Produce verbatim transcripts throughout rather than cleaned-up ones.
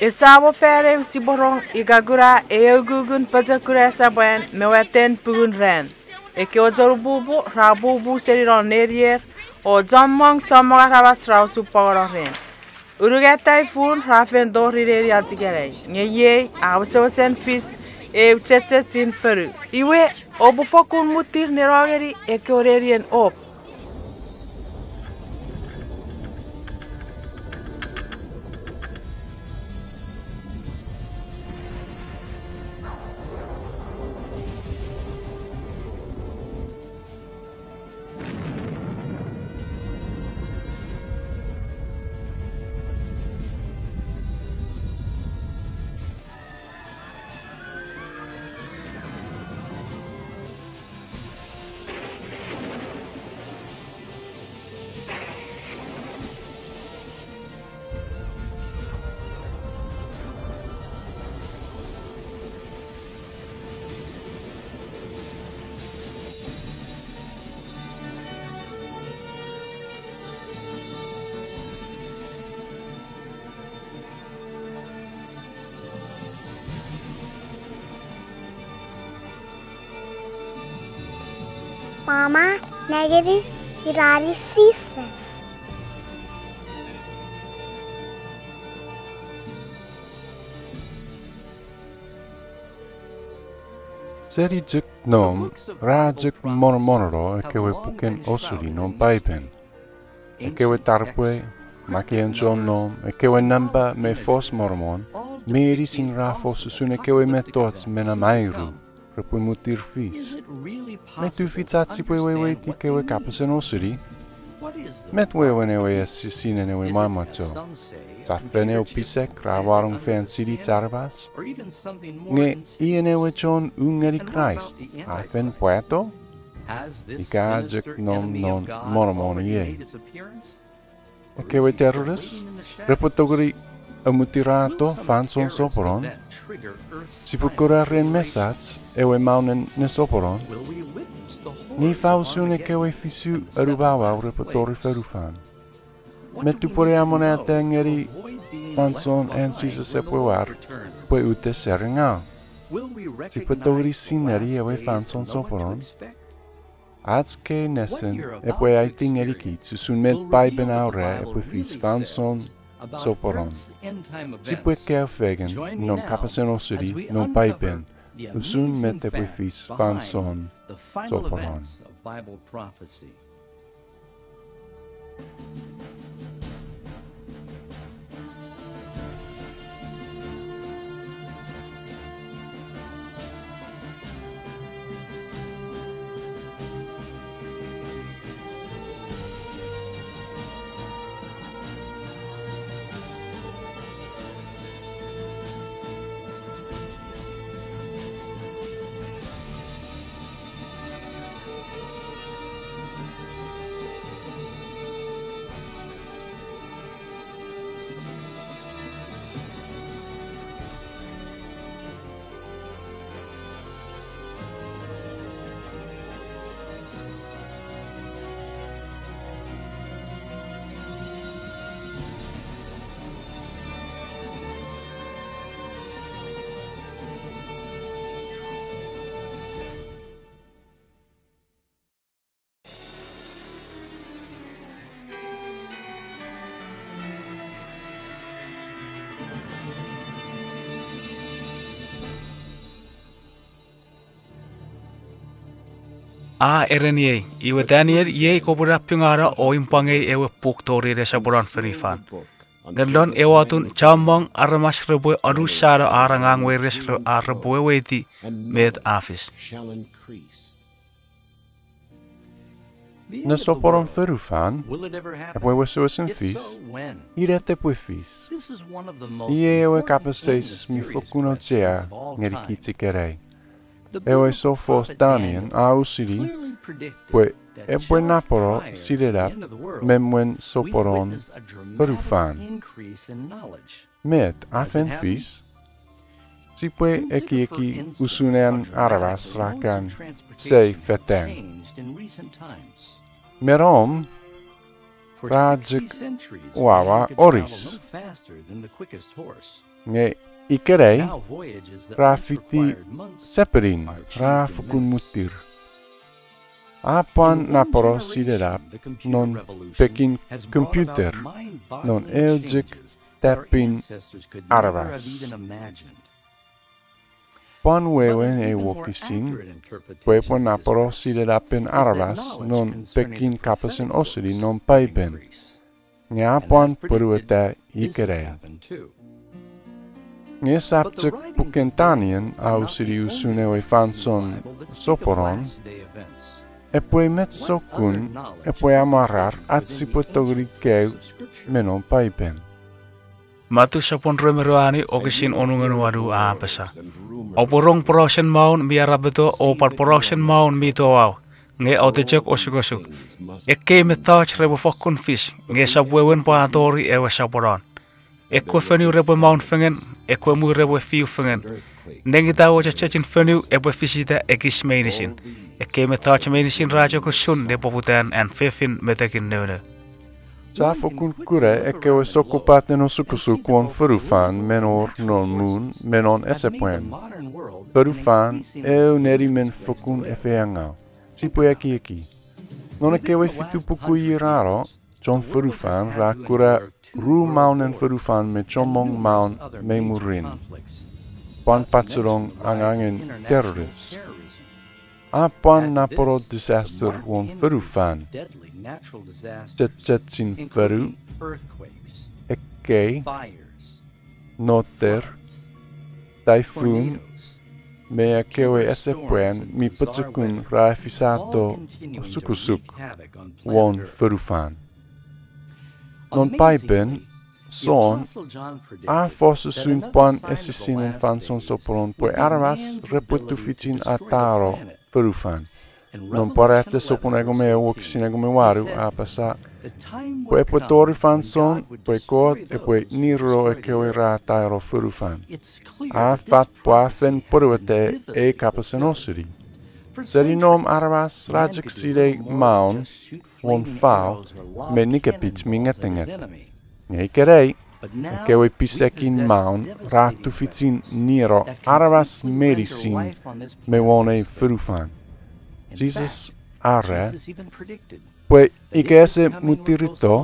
Esamo fan eu sipwe rong ika kuna ei ukukun pochokun asapwan me watten pungun ran. Ekkewe chon opupu ra opupu seni non nenier, o chommong chommong aramas ra osupwangono ren. Unungat taifun ra fen tori neni ach ikenai, nge iei a wesewesen fis eu chechechin fonu. Iwe, oupwe fokkun muttir neno ngeni ekkewe nenien op. Mama, nengeni, ina i Jises. Seni chok nom, ra chok monomonono ekkewe puken osuni non Paipen. Ekkewe taropwe, makkeian chon nom, ekkewe nampa me fos monomon, meinisin ra fos usun ekkewe mettoch mi namairu repwe muttir fis. Met tufich ach sipwe weweiti ekkewe kapasen osuni? Met wewen ewe esisinen ewe mwamwacho? Safei eu pisek ra wanong fan sinei aramas? Nge ion ewe chon u ngeni Kraist a fen pwato? Ika chok nom non monomon iei. Ekkewe terrorist repwe tongeni amutirato fansoun soponon? Sipwe kuna ren mesach ewe maunen nesoponon? Nge ifa usun ekkewe fisu anumamau repwe tori fonufan? Met upwene amonata ngeni fansoun an Jises epwe war pwe uta seringaw? Sipwe tongeni sineni ewe fansoun soponon? Ach kei nesen epwe aiti ngenikich usun met Paipen a ura epwe fis fansoun soponon. Sipwe kaeo fengen non kapasen osuni non Paipen usun met epwe fis fansoun soponon. A ereniei, iwe Daniel, iei kopwe napengano o impwangei ewe puk tori nesoponon fonufan. Nge non ewe atun chommong aramas repwe anusano ar angang weires, ar repwe weweiti met a fis. Nesoponon fonufan epwe wesewesen fis? Inet epwe fis? Iei ewe kapas eis mi fokkun auchea ngenikich ikenai. Ewe soufos Daniel a osuni pwe epwe napeno sinenap me mwen soponon fonufan. Met a fen fis? Sipwe ekieki usun an aramas ra kan sei fetan. Me nom ra chok wawa oris. Nge ikenai ra fiti sepenin, ra fokkun muttir. A pwan napeno sinenap non pekin computer, non eu chok tappin aramas. Pwan wewen ei wokisin pwe epwe napeno sinenapen aramas non pekin kapasen osini non Paipen. Nge a pwan pwonueta ikenai. Nge esap chok puken Taniel a osini usun ewe fansoun soponon, epwe met sokkun epwe amwarar ach sipwe tongeni kaeo me non Paipen. Matu sopun rue me ruanu wokisin wonungen wanu a apasa: Oupwe rong porausen maun mi arapeto o pwan porausen maun mi toau, nge oute chok osukosuk. Ekkei mettoch repwe fokkun fis, nge esap wewen pwe a tori ewe soponon. Ekkewe fonu repwe maun fengen, ekkewe muu repwe fiu fengen. Nengita o chechechin fonu epwe fisita ekis meinisin. Ekkei mettoch meinisin ra chok usun nepoputan an fefin metekin nounou. Sia fokkun kuna ekkewe sokkopaten osukosuk won fonufan, me non muun me non esepwan. Fonufan eu neni mi fokkun efeiengaw. Sipwe ekieki. Non ekkewe fitu puku ier a no, chon fonufan ra kuna ru maunen fonufan me chommong maun me murin, pwan pachenong angangen terrorist. A pwan napeno disaster won fonufan, chechechin fonu, ekkei, noter, taifun, me ekkewe esepwan mi pochokun ra efisato osukosuk won fonufan. Non Paipen, Jon a fos usun pwan esisinen fansoun soponon pwe aramas repwe tufichin atano fonufan. Non Pwarata sopun engon me eu wokisin engon me wanu a apasa pwe epwe tori fansoun pwe Kot epwe nireno ekkewe ra atano fonufan. A fat pwe a fen pwonueta ei kapasen osini. Seni nom aramas ra chok sinei maun won fau me nikapich mi ngetenget. Nge ikenai, ekkewe pisekin maun ra tufichin nireno aramas meinisin me won ei fonufan. Jises a era pwe ika ese muttirito,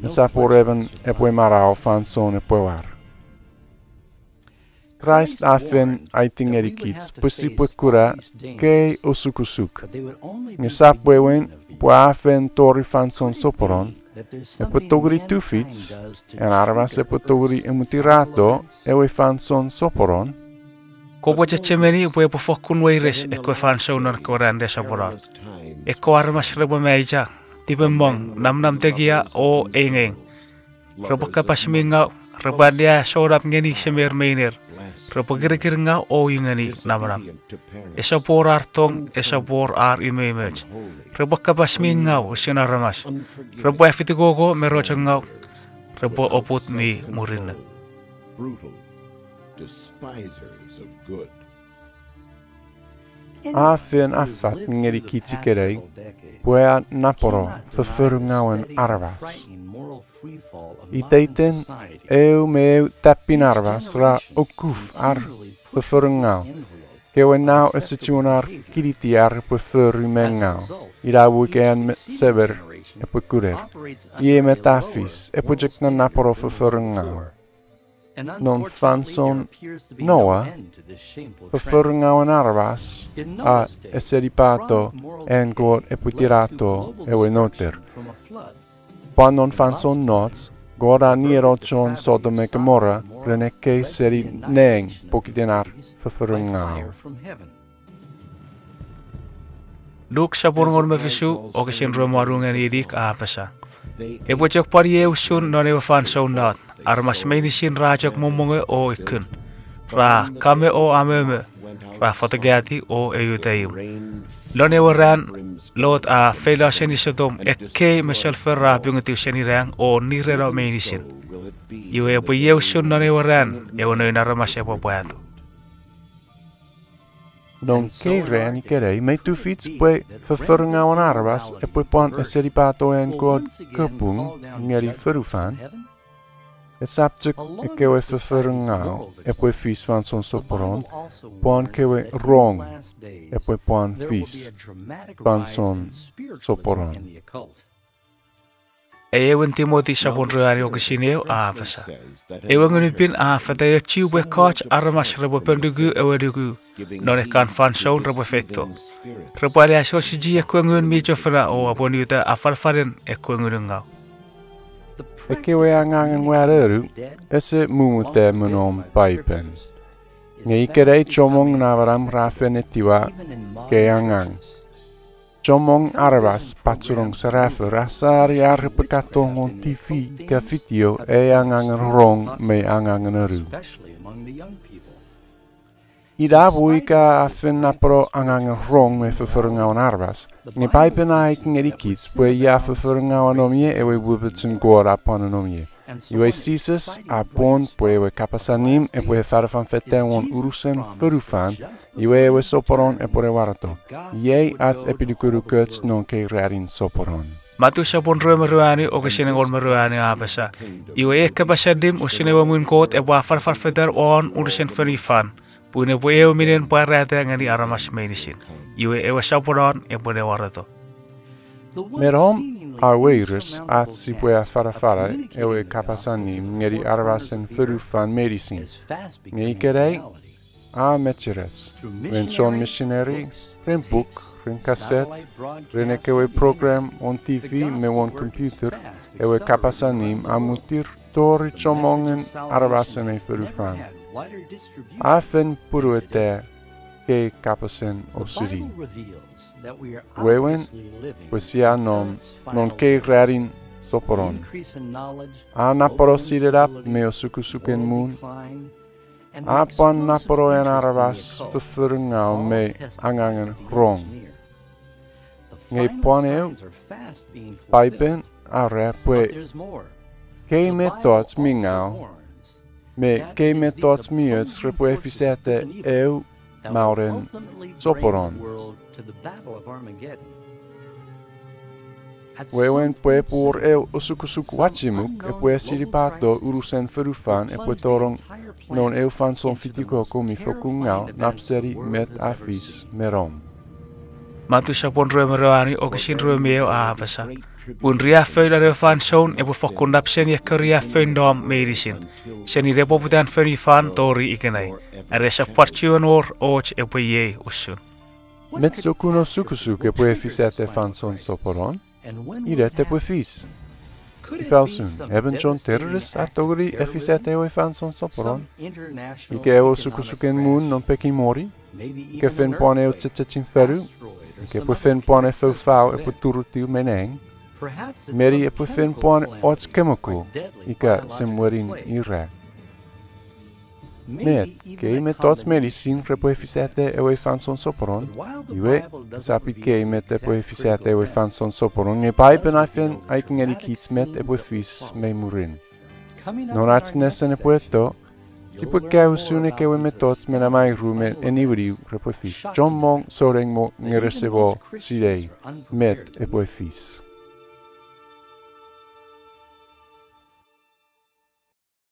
esap wor emon epwe manau fansoun epwe war. Kraist a fen aiti ngenikich pwe sipwe kuna ekkei osukosuk. Nge esap wewen pwe a fen tori fansoun soponon, epwe tongeni tufich an aramas epwe tongeni emuttirato ewe fansoun soponon. Kopwe chechemeni pwe epwe fokkun weires ekkewe fansoun non ekkewe ran nesoponon. Ekkewe aramas repwe maicha, tipemong, namanam tekia o eingeing. Repwe kapas mi ngaw, repwe anneasonap ngeni semer me iner, repwe kirikiringaw o u ngeni namanam. Esap wor ar tong, esap wor ar umoumoch. Repwe kapas mi ngaw usun aramas. Repwe afitikoko me rochongaw. Repwe oput mi murinno. A fen affat ngenikich ikenai pwe a napeno foforungawen aramas. Iteiten eu me eu tappin aramas ra okuf ar foforungaw. Kewe nau ese chuen ar kiniti ar repwe fori me ngaw, ina mo ika an me semer epwe kuner. Iei met a fis, epwe chok non napeno foforungaw. Non fansoun Noa, foforungawen aramas a esenipato an Kot epwe tinato ewe noter. Pwan non fansoun Lot, Kot a nieno chon Sodom me Gomorrah ren ekkei seni nang pokiten ar foforungaw. Luk sopun engon me fisu wokisin rue me wanu ngeni inik a apasa: Epwe chok pwan iei usun non ewe fansoun Lot, aramas meinisin ra chok mommongo o ikkun, ra kamo o amomo, ra fotokati o eu teim. Non ewe ran Lot a feilo seni Sodom, ekkei me sulfur ra pungutiw seni nang o nireno meinisin. Iwe epwe iei usun non ewe ran ewe Noun Aramas epwe pwato. Non kei ran ikenai mi tufich pwe fofforungauen aramas epwe pwan esenipato an Kot kapung ngeni fonufan. Esap chok ekkewe fofforungau epwe fis fansoun soponon, pwan kewe rong epwe pwan fis fansoun soponon. Aewin Timoti sopun ruanu wokisin eu a apasa, ewe Ngun mi Pin a fataiochu pwe ekkoch aramas repwe ponuku ewe nuku non ekkan fansoun repwe feito. Repwe aneasochisi ekkewe ngun mi chofona o apwonueta afanafanen ekkewe ngunungau. Ekkewe angangen wanonu ese mumuta me non Paipen. Nge ikenai chommong namanam ra fen etiwa kei angang. Chommong aramas pachenong serafo ra sani ar repwe katon won T V ika video ei angangen rong me angangen onu. Ina mo ika a fen napeno angangen rong me fofforungauen aramas, nge Paipen a aiti ngenikich pwe ia fofforungaua nom ie ewe wepochun Kot a pwan nom ie. Iwe Jises a pwon pwe ewe kapas allim epwe afanafan fetan won unusen fonufan, iwe ewe soponon epwe ne wareto. Iei ach epinukunukoch non kei ranin soponon. Matu sopun rue me ruanu wokisin engon me ruanu a apasa, iwe ei kapas allim usun ewe muun Kot epwe afanafan fetan won unusen fonufan, pun epwe eu minen pwarata ngeni aramas meinisin, iwe ewe soponon epwe ne wareto. Me nom a weires ach sipwe afanafana ewe kapas allim ngeni aramasen fonufan meinisin. Nge ikenai a mecheres, ren chon misineri, ren puk, ren kaset, ren ekkewe program won T V me won computer, ewe kapas allim a muttir tori chommongen aramasen ei fonufan. A fen pwonueta kei kapasen osini. Wewen pwe sia nom non kei ranin soponon. A napeno sinenap me osukosuken muun. A pwan napeno an aramas fofforungau me angangen rong. Nge pwan eu, Paipen a era pwe kei mettoch mi ngaw me kei mettoch mi och repwe efisata eu maunen soponon. Wewen pwe epwe wor eu osukosuk wachemuk epwe esenipato unusen fonufan epwe tonong non eu fansoun fitikoko mi fokkun ngaw nap seni met a fis me nom. Matu sopun rue me ruanu wokisin rue me eu a apasa, pun riaffou non eu fansoun epwe fokkun nap seni ekkewe riaffou nom meinisin, seni nepoputan fonufan tori ikenai, are esap pwan chiwen wor och epwe iei usun. Met sokkun osukosuk epwe efisata fansoun soponon? Inet epwe fis? Ifa usun, emon chon terrorist a tongeni efisata ewe fansoun soponon? Ika ew osukosuken muun non pekin moni? Ika fen pwan eu chechechin fonu? Ika epwe fen pwan efou fau epwe turutiw me nang? Meni epwe fen pwan och chemical ika semwenin ira. Met, kei mettoch meinisin repwe efisata ewe fansoun soponon? Iwe, esap ikei met epwe efisata ewe fansoun soponon, nge Paipen a fen aiti ngenikich met epwe fis me mwirin. Non ach nesen epwe eto, sipwe kaeo usun ekkewe mettoch mi namairu me eniweniw repwe fis. Chommong souneng mo ngeresemo sinei met epwe fis.